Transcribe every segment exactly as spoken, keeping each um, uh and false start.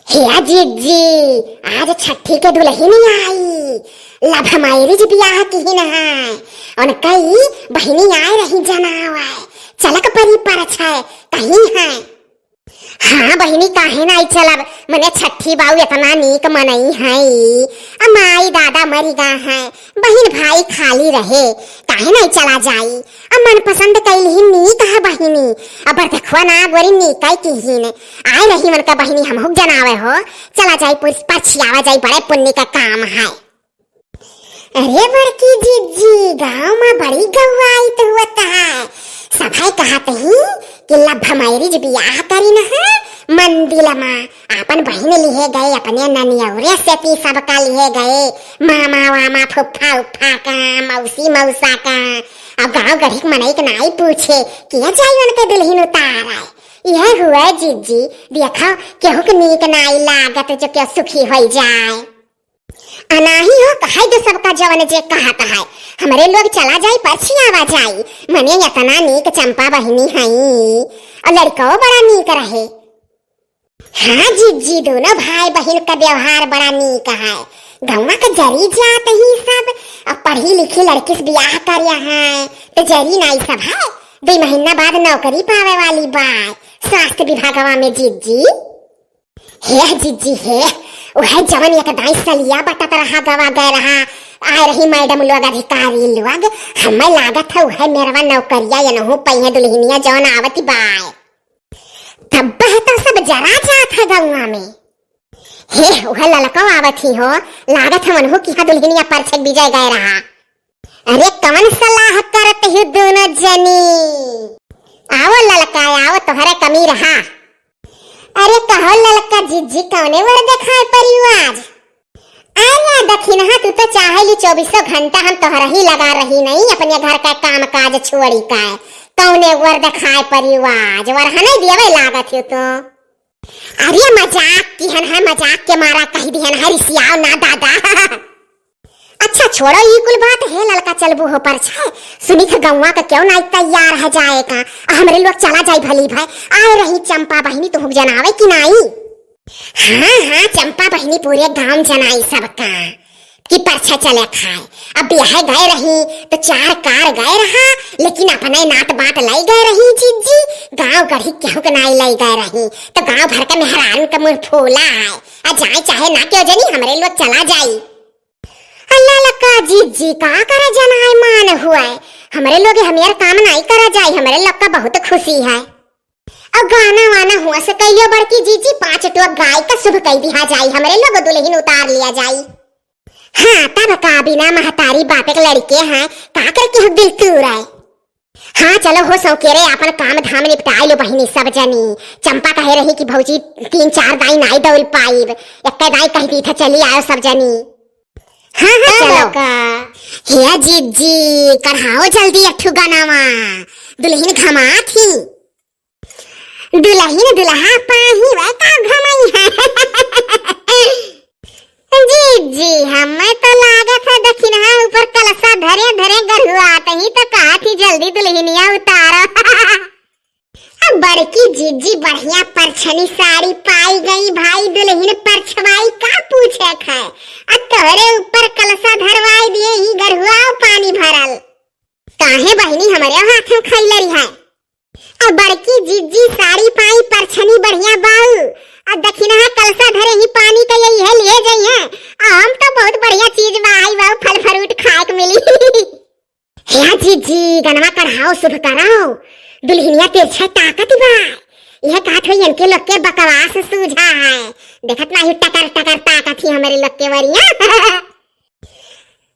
हे जिज्जी, आज छठी के दुलहिन आई, love marriage बियाह किहिन है, उनकई बहिनी आए रही जनावे, चलक परी परछे कहिन है। हाँ बहिनी, काहे नाई चलब, मने छठी बाऊ एतना नीक मनई है, आ माई दादा मरी गा है, बहिन भाई खाली रहे, काहे नाई चला जाई? अब मनपसंद कइल ही नीक है बहिनी, अब बरदखुआ ना गोरी नीक है किहिन। आए रही मन का बहिनी, हमहू जनावे हो, चला जाई पुर-, परछियावा जाई, बड़े पुन्नी का काम है। अरे बड़की जिज्जी, गाँव मा बड़ी गौआइत हुअत है, सभे कहत ही कि love marriage बियाह करिन है मंदिर मा, आपन बहिन लिहे गए, अपने ननियौरे सेती सबका लिहे गए, मामा वामा, फुफ्फा उफ्फा का, मौसी मौसा का। अब गाँव गढ़ी के मनई के नाई पूछे, किया जाई उनके दुलहिन उतारे। यह हुआ जिज्जी, देखो केहू के नीक नाई लागत जो केहू सुखी होई जाए। अनाही हो, कहै दे सबका जवन जे कहत है, हमरे लोग चला जाई, परछियावा जाई, मने एतना नीक चंपा बहिनी हई, और लड़कवा बड़ा नीक रहे। हाँ जिज्जी, दोनों भाई बहिन का व्यवहार बड़ा नीक है। गौवा का जरी जात ही सब, अब पढ़ी लिखी लड़की से बियाह करिया है, तो जरी नाई सब है, दुई महीना बाद नौकरी पावे वाली बा स्वास्थ्य विभागवा में जिज्जी। हे जिज्जी हे, उहे जवन एक दाई सलिया बटत रहा, गवा गए रहा, आए रही मैडम लोग, अधिकारी लोग, हमें लागत है उहे मेरवा नौकरिया एनहू पइहे दुलहिनिया जवन आवत बाय। तब तो सब जरा जात है गौवा में। हे, उहे ललको आवत ही हो, लागत है उनहू किहा दुलहिनिया परछक बिजय गए रहा। अरे कवन सलाह करत ही दोनों जनी? आवो ललका, आवो, तोहरे कमी रहा। अरे कहो ललका जिज्जी, कौने वर देखाए परियो आज? अरे दखिनहा, तू तो चाहेली चौबीसों घंटा हम तोहरा ही लगा रही नहीं, अपने घर का काम काज छोड़ी का, कौने वर देखाए परियो आज? वर हने दियवे लागत हो तू। अरे मजाक किहन है, मजाक के मारा कहि दिहन है, रिसियाओ ना दादा। अच्छा छोड़ो ई कुल बात, हे ललका चलबू हो परछाए, सुनी थे गौवा का केहू नाई तैयार है जाए का, आ हमरे लोग चला जाई भली भाई, आए रही चंपा बहिनी तुहुक जनावे कि नाई? हाँ हाँ, चंपा बहिनी पूरे गांव जनाई सबका कि परछा चले खाए। अब बियाहे गए रही तो चार कार गए रहा, लेकिन अपने नात बात लाई गए रही जिज्जी, गांव गढ़ी केहू के नाई लाई गए रही, तो गांव भर के मेहरान के मुंह फूला है। आ जाए चाहे ना केहू जनी, हमरे लोग चला जाई। अल्लाह लका जिज्जी, का करा जनाए मान हुए, हमरे लोग हमियर काम नाई करा जाई, हमरे लोग का बहुत खुशी है। अब गाना वाना हुआ से कहियो बड़की जिज्जी, पाँच टो गाय का शुभ कई दिहा जाई, हमरे लोग दुलहिन उतार लिया जाई। हाँ तब का, बिना महतारी बापे के लड़के हैं, का करके हम दिल तूर आए। हाँ चलो हो सौकेरे, आपन काम धाम निपटाए लो बहिनी सब जनी। चंपा कहे रही कि भौजी तीन चार दाई नाई दौल पाइब, एक्के दाई कह दी था चली आयो सब जनी। हाँ हाँ हाँ चलो। ललका। हे जिज्जी, कढ़ाओ जल्दी एक ठो गनावा, दुलहिन घमात ही। दुलहिन दुलहा पाही वै का घमाई है। जिज्जी, हमें तो लागत है दखिनहा ऊपर कलसा धरे धरे गरुआत ही तो कहत ही जल्दी दुलहिनिया उतारो। अब बड़की जिज्जी बढ़िया परछनी साड़ी पाई गई भाई, दुलहिन परछवाई का पूछे है, अब तोहरे ऊपर कलसा धरवाई दिए ही गरुआ पानी भरल। काहे बहिनी हमरे हाथ में खइले रही है? अब बड़की जिज्जी साड़ी पाई परछनी बढ़िया बाऊ, अब दखिनहा कलसा धरे ही पानी के यही है लिए जाई है। अब हम तो बहुत बढ़िया चीज बा, आई बाऊ फल fruit खाए के मिली। हे जिज्जी, गनवा कढ़ाओ शुभ कराओ, दुलहिनिया तिरछे ताकत बा। यह कहत हुई इनके लोग के बकवास सूझा है, देखत नाही टकर टकर ताकत ही हमरे लोग के वरिया।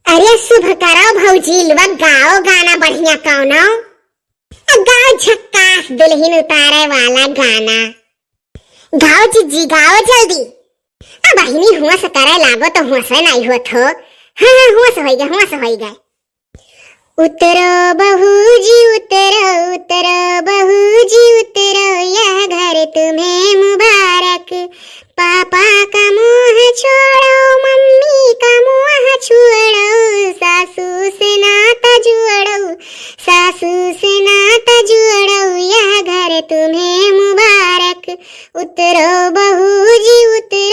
अरे शुभ करो भौजी लोग, गाओ गाना बढ़िया कौनो। आ गाओ झक्कास दुलहिन उतारे वाला गाना। गाओ जिज्जी गाओ जल्दी। आ बहिनी हुआ से करे लागो तो हुआ से नाई होत हो। हाँ हाँ हुआ से होई गए, हुआ से होई गए। उतरो बहू जी उतरो, उतरो बहू जी उतरो, यह घर तुम्हें मुबारक। पापा का मुँह छोड़ो, मम्मी का मुँह छोड़ो, सासू से नाता जोड़ो, सासू से नाता जोड़ो, यह घर तुम्हें मुबारक। उतरो बहू जी उतरो।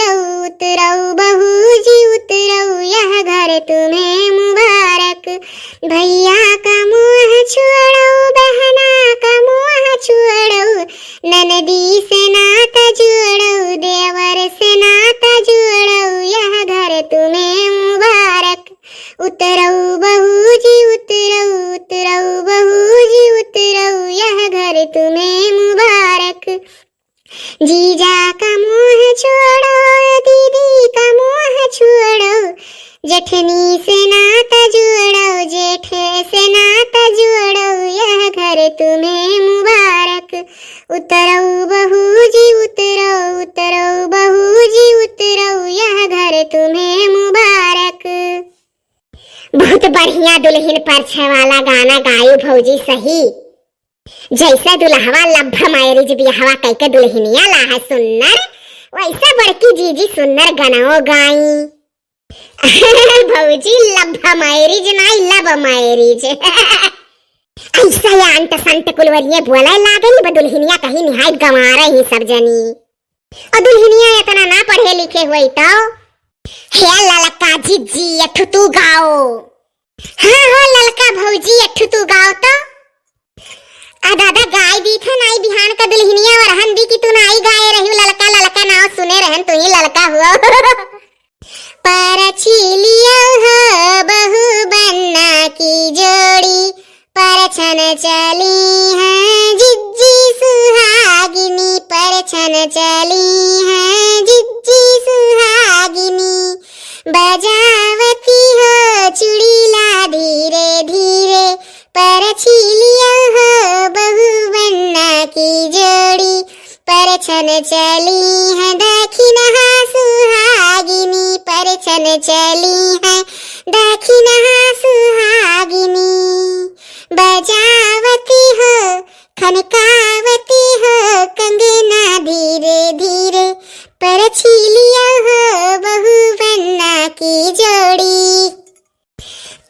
जेठनी से नाता जोड़ो, जेठ से नाता जोड़ो, यह घर तुम्हें मुबारक। उतरो बहू जी उतरो, उतरो बहू जी उतरो, यह घर तुम्हें मुबारक। बहुत बढ़िया दुल्हिन परछे वाला गाना गायू भौजी सही। जैसे दुल्हवा love marriage बियाहवा कइके दुल्हिनिया लाहे सुन्नर, वैसे बड़की जीजी सुन्नर गनवो गाई। भौजी love marriage नाई, love marriage। ऐसा या अंट संट कुलवरिये बोले लागल बा दुल्हिनिया कहीं निहायत गंवार ही सब जनी। और दुल्हिनिया इतना ना पढ़े लिखे होई तो। हे ललका जिज्जी एठु तू गाओ। हाँ हो ललका भौजी एठु तू गाओ तो। आ दादा गाय दी थे नाई बिहान का दुल्हिनिया वरहन दी कि तू नाई गाए रही ललका ललका नाव सुने रहन तू ही ललका हुआ। परछी लियो हो बहू बन्ना की जोड़ी, परछन चली हैं जिज्जी सुहागिनी, परछन चली हैं जिज्जी सुहागिनी। बजावती हो चुड़ीला धीरे धीरे, परछी लियो हो बहू बन्ना की जोड़ी, परछन चली हैं दखिनहा सुहागिनी, परछन चली हैं दखिनहा सुहागिनी। बजावती हो खनकावती हो कंगना धीरे धीरे, परछी लियो हो बहू बन्ना की जोड़ी।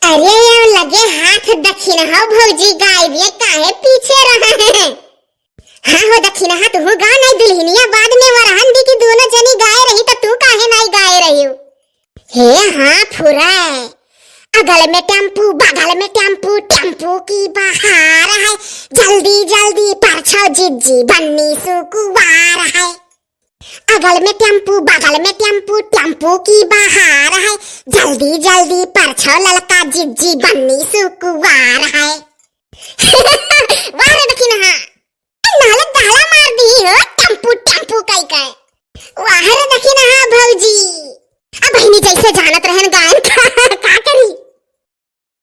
अरे यार लगे हाथ दखिनहा भौजी गाय दिए काहे पीछे रहा है। हाँ हो दखिनहा तू गा नाई दुल्हिनिया बाद में वरहन दी कि दोनों जनी गाए रही तो तू काहे नाई गाए रही हो। हे हाँ फुरा, अगल में टेम्पू बगल में टेम्पू, टेम्पू की बहार है, जल्दी जल्दी परछो जिज्जी बन्नी सुकुवार है। अगल में टेम्पू बगल में टेम्पू, टेम्पू की बहार है, जल्दी जल्दी परछो ललका जिज्जी बन्नी सुकुवार है। वाह रे दखिनहा, नालत दहला मार दी हो टेम्पू टेम्पू कई कई। वाह रे दखिनहा भौजी। अब बहिनी जैसे जानत रहन गायन का